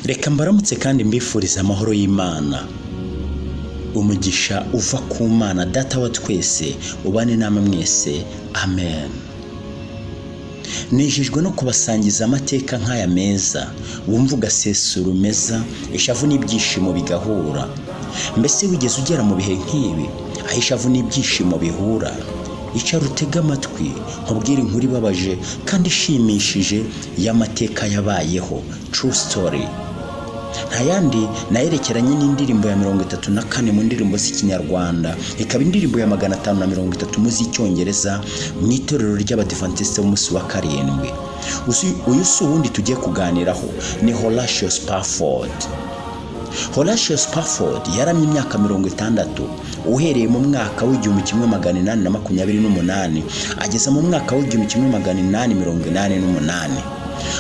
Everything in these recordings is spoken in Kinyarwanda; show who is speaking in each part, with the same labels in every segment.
Speaker 1: Reka mbaramutse kandi mbifuriza amahoro y'Imana, umugisha uva ku Mana Data wa twese ubane namwe mwese, amen. Nejejwe no kubasangiza amateka nk'aya meza, wumva ugasesura umeza, ishavu n'ibyishimo bigahura. Mbese wigeze ugera mu bihe nk'ibi, aho ishavu n'ibyishimo bihura? Icara utege amatwi, nkubwire inkuru ibabaje kandi ishimishije y'amateka yabayeho, true story. Nta yandi nayerekeranye n'indirimbo ya 34 mu ndirimbo z'Ikinyarwanda, ikaba indirimbo ya 530 mu z'Icyongereza mu itorero ry'Abadivantisite b'umunsi wa karindwi. Uyu si uwundi tugiye kuganiraho, ni Horatio Spafford. Horatio Spafford yaramye imyaka 60 uhereye mu mwaka w'1828 ageza mu mwaka w'1888.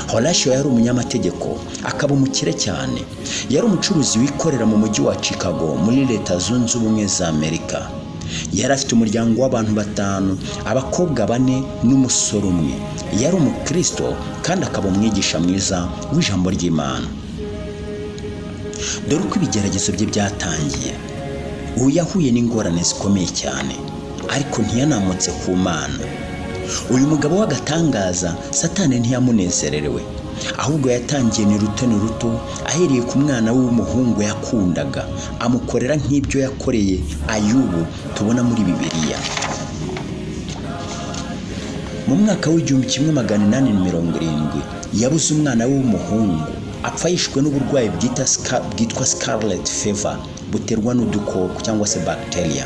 Speaker 1: Horatio yari umunyamategeko akaba umukire cyane. Yari umucuruzi wikorera mu mujyi wa Chicago muri Leta Zunze Ubumwe za Amerika. Yari afite umuryango w'abantu batanu, abakobwa bane n'umusore umwe. Yari umukristo kandi akaba umwigisha mwiza w'ijambo ry'Imana. Dore uko ibigeragezo bye byatangiye. Ubu yahuye n'ingorane zikomeye cyane, ariko ntiyanamutse ku Mana. Uyu mugabo w'agatangaza, Satani ntiyamunezererewe, ahubwo yatangiye ni ruto ni ruto, ahereye ku mwana we w'umuhungu yakundaga, amukorera nk'ibyo yakoreye Ayubu tubona muri Bibiliya. Mu mwaka w'1870 yabuze umwana we w'umuhungu, apfa yishwe n'uburwayi bwitwa scarlet fever, buterwa n'udukoko cyangwa se bacteria.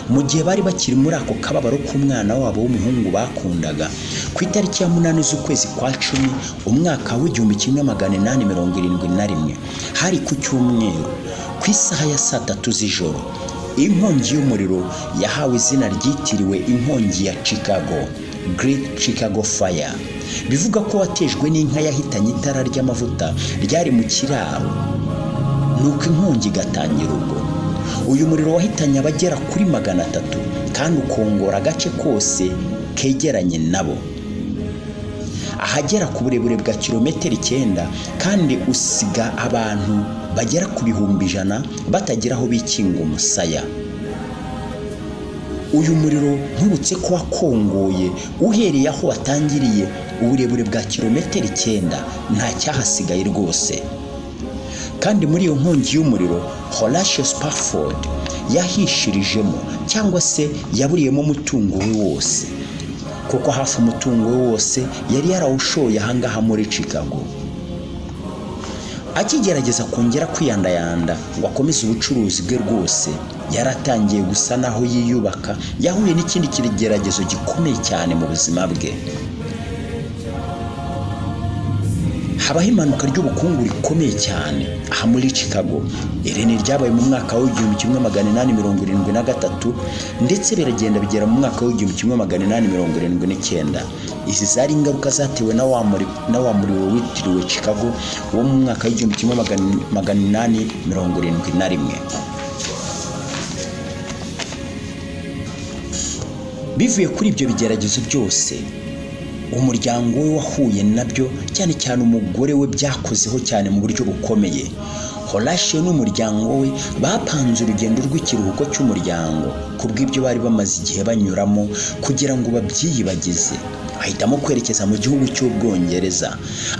Speaker 1: Mu gihe bari bakiri muri ako kababaro k'umwana wabo w'umuhungu bakundaga, ku itariki ya 8 z'ukwezi kwa 10 umwaka w'1871, hari ku cyumweru, ku isaha ya saa 3 z'ijoro, inkongi y'umuriro yahawe izina ryitiriwe inkongi ya Chicago, Great Chicago Fire, bivuga ko watejwe n'inka yahitanye itara ry'amavuta ryari mu kiraro, nuko inkongi igatangira ubwo. Uyu muriro wahitanye abagera kuri 300 kandi ukongora agace kose kegeranye nabo, ahagera ku burebure bwa kilometero 9, kandi usiga abantu bagera ku 100,000 batagira aho bikinga umusaya. Uyu muriro ntubutse ko wakongoye uhereye aho watangiriye, uburebure bwa kilometero 9, nta cyahasigaye rwose. Kandi muri iyo nkongi y'umuriro Horatio Spafford yahishirijemo cyangwa se yaburiyemo umutungo we wose, kuko hafi umutungo we wose yari yarawushoye ahangaha muri Chicago. Akigerageza kongera kwiyandayanda ngo akomeze ubucuruzi bwe rwose, yaratangiye gusa naho yiyubaka, yahuye n'ikindi kigeragezo gikomeye cyane mu buzima bwe. Habaho impanuka ry'ubukungu rikomeye cyane aha muri Chicago. Iri ni ryabaye mu mwaka w'1873, ndetse biragenda bigera mu mwaka w'1879. Izi zari ingaruka zatewe na wa muriro witiriwe Chicago wo mu mwaka w'1871. Bivuye kuri ibyo bigeragezo byose umuryango we wahuye nabyo, cyane cyane umugore we byakozeho cyane mu buryo bukomeye. Horatio n'umuryango we bapanze urugendo rw'ikiruhuko cy'umuryango kubw'ibyo bari bamaze igihe banyuramo kugira ngo babyiyibagize. Ahitamo kwerekeza mu gihugu cy'Ubwongereza,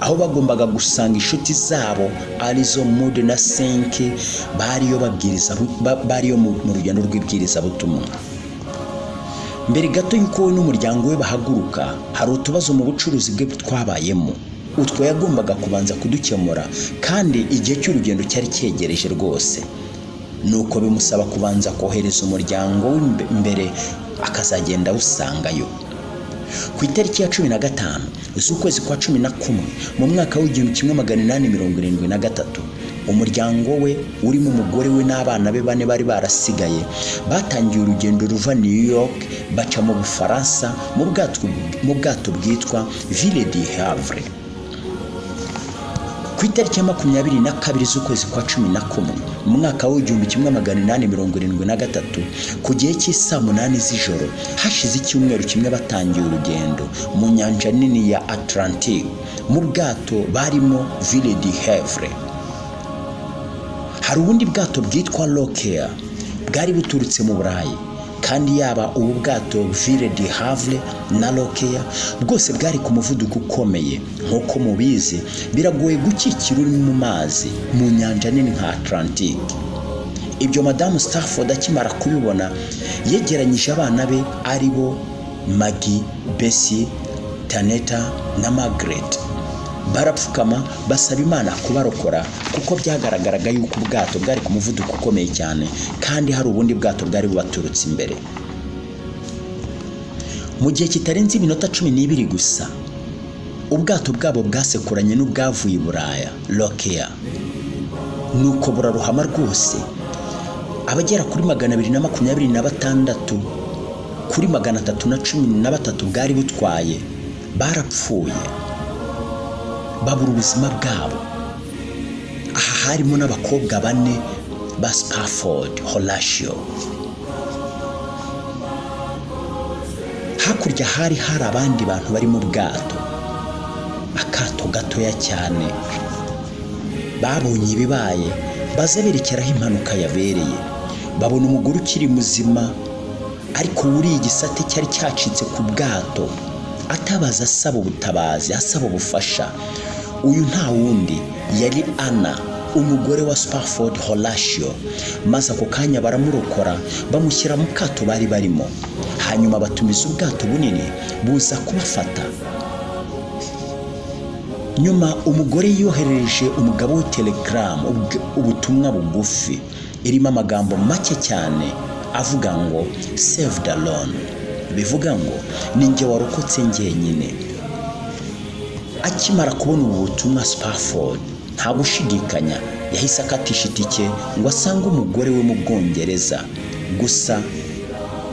Speaker 1: aho bagombaga gusanga inshuti zabo arizo Moody na Sankey bariyo babwiriza, bariyo mu rugendo rw'ibwirizabutumwa. Mbere gato y'uko we n'umuryango we bahaguruka, hari utubazo mu bucuruzi bwe twabayemo, utwo yagombaga kubanza kudukemura, kandi igihe cy'urugendo cyari cyegereje rwose. Nuko bimusaba kubanza kohereza umuryango we mbere, akazagenda awusangayo. Ku itariki ya 15 z'ukwezi kwa 11 mu mwaka w'1873, umuryango we urimo umugore we n'abana be bane bari barasigaye batangiye urugendo ruva New York baca mu Bufaransa mu bwato bwitwa Ville du Havre. Ku Ku itariki ya 22 z'ukwezi kwa 11 mu mwaka w'1873, ku gihe cy'isaa 8 z'ijoro, hashize icyumweru kimwe batangiye urugendo mu nyanja nini ya Atlantique mu bwato barimo Ville du Havre. Hari ubundi bwato bwitwa Rocquaine bwari buturutse mu Burayi, kandi yaba ubu bwato Ville du Havre na Rocquaine bwose bwari ku muvuduko ukomeye. Nk'uko mubizi, biragoye gukikira uri mu mazi mu nyanja nini nka Atlantique. Ibyo Madamu Stafford akimara kubibona, yegeranyije abana be, ari bo Maggie, Bessie, Tanetta na Margaret, barapfukama basaba Imana kubarokora, kuko byagaragaraga yuko ubwato bwari ku muvuduko ukomeye cyane kandi hari ubundi bwato bwari bubaturutse imbere. Mu gihe kitarenze iminota 12 gusa, ubwato bwabo bwasekuranye n'ubwavuye i Buraya, Rocquaine, nuko burarohama rwose. Abagera kuri 226 kuri 313 bwari butwaye barapfuye, babura ubuzima bwabo. Aha harimo n'abakobwa bane ba Spafford Horatio. Hakurya hari abandi bantu bari mu bwato, akato gatoya cyane. Babonye ibibaye, baza berekeraho impanuka yabereye, babona umugore ukiri muzima ariko wuriye igisate cyari cyacitse ku bwato, atabaza asaba ubutabazi, asaba ubufasha. Uyu nta wundi yari Anna, umugore wa Spafford Horatio. Maze ako kanya baramurokora, bamushyira mu kato bari barimo, hanyuma batumiza ubwato bunini buza kubafata. Nyuma umugore yoherereje umugabo we telegaramu, ubutumwa bugufi irimo amagambo make cyane avuga ngo "Saved alone", bivuga ngo ni njye warokotse njyenyine. Akimara kubona ubu butumwa, Spafford nta gushidikanya yahise akatisha itike ngo asange umugore we mu Bwongereza. Gusa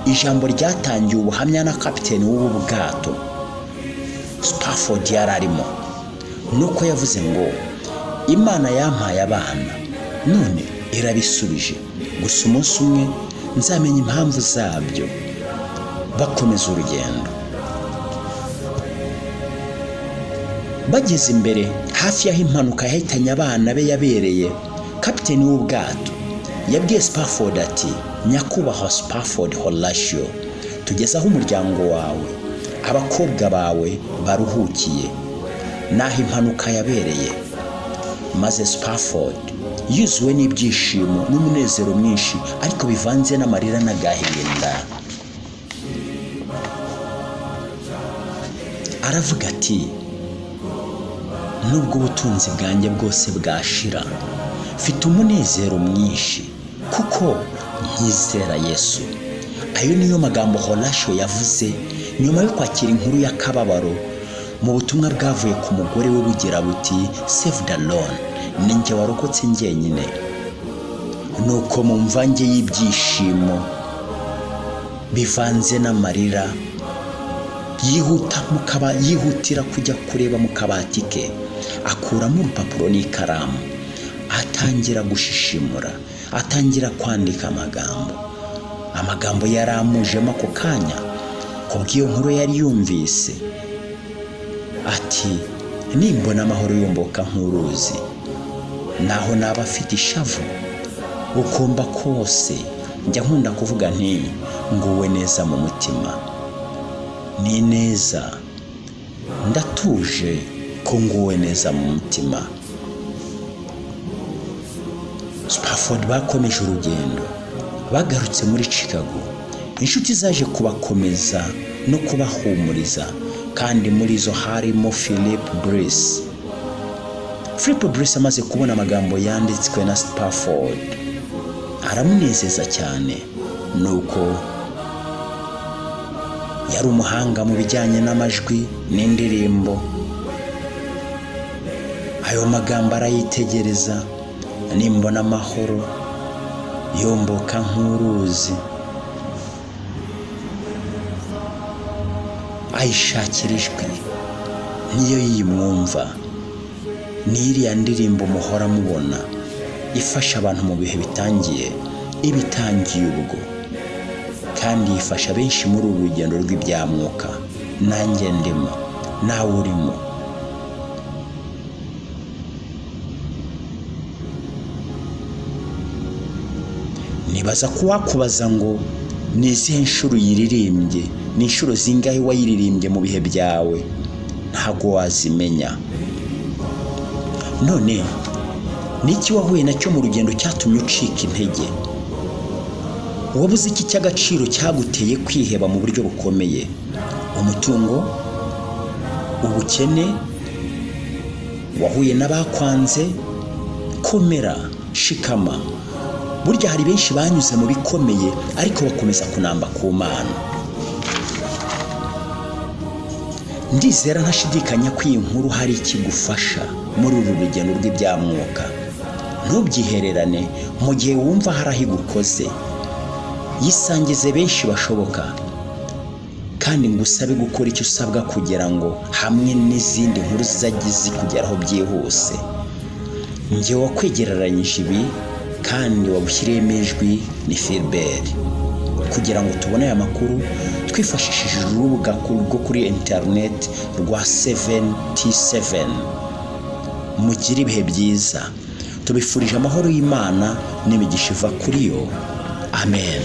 Speaker 1: ijambo ryatangiye ubuhamya na kapiteni w'ubu bwato Spafford yari arimo, nuko yavuze ngo: "Imana yampaye abana, none irabisubije. Gusa umunsi umwe nzamenya impamvu zabyo." Bakomeza urugendo. Bageze imbere hafi y'aho impanuka yahitanye abana be yabereye, kapiteni w'ubwato yabwiye Spafford ati: "Nyakubahwa Spafford Horatio, tugeze aho umuryango wawe, abakobwa bawe baruhukiye, n'aho impanuka yabereye." Maze Spafford yuzuwe n'ibyishimo n'umunezero mwinshi, ariko bivanze n'amarira n'agahinda, aravuga ati: "Nubwo ubutunzi bwanjye bwose bwashira, mfite umunezero mwinshi kuko nkizera Yesu." Ayo niyo magambo Horatio yavuze nyuma yo kwakira inkuru y'akababaro mu butumwa bwavuye ku mugore we bugira buti: "Saved alone", ni njye warokotse njyenyine. Nuko mu mvange y'ibyishimo bivanze n'amarira, yihutira kujya kureba mu kabati ke, akuramo urupapuro n'ikaramu, atangira gushishimura, atangira kwandika amagambo yari amujemo ako kanya kubw'iyo nkuru yari yumvise, ati: "Nimbona amahoro yomboka nk'uruzi, naho naba afite ishavu ukumba kose, njya nkunda kuvuga nti nguwe neza mu mutima, ni neza, ndatuje ko nguwe neza mu mutima." Spafford bakomeje urugendo, bagarutse muri Chicago. Inshuti zaje kubakomeza no kubahumuriza, kandi muri zo harimo Philip Bliss. Philip Bliss amaze kubona amagambo yanditswe na Spafford aramunezeza cyane, nuko yari umuhanga mu bijyanye n'amajwi n'indirimbo. Ayo magambo arayitegereza: "Nimbona amahoro yomboka nk'uruzi", ayishakira ijwi niyo yimwumva. Ni iriya ndirimbo muhora mubona ifasha abantu mu bihe bitangiye, iba itangiye ubwo, kandi ifasha benshi muri uru rugendo rw'ibyamwuka. Nanjye ndimo, nawe urimo. Nibaza ko wakubaza ngo ni izihe nshuro uyiririmbye, ni inshuro zingahe wayiririmbye mu bihe byawe, ntabwo wazimenya. None ni iki wahuye nacyo mu rugendo cyatumye ucika intege? Wabuze iki cy'agaciro cyaguteye kwiheba mu buryo bukomeye? Umutungo, ubukene, wahuye n'abakwanze? Komera, shikama. Burya hari benshi banyuze mu bikomeye ariko bakomeza kunamba ku Mana. Ndizera ntashidikanya ko iyi nkuru hari ikigufasha muri uru rugendo rw'ibyamwuka. Ntubyihererane mu gihe wumva hari aho igukoze, yisangize benshi bashoboka, kandi ngusabe gukora icyo usabwa kugira ngo hamwe n'izindi nkuru zizajye zikugeraho byihuse. Njye wakwegereranyije ibi kandi wagushyiriyemo ijwi ni Philbert. Kugira ngo tubone aya makuru twifashishije urubuga rwo kuri interineti rwa 7T7. Mugire ibihe byiza, tubifurije amahoro y'Imana n'imigisha iva kuri yo. Amen.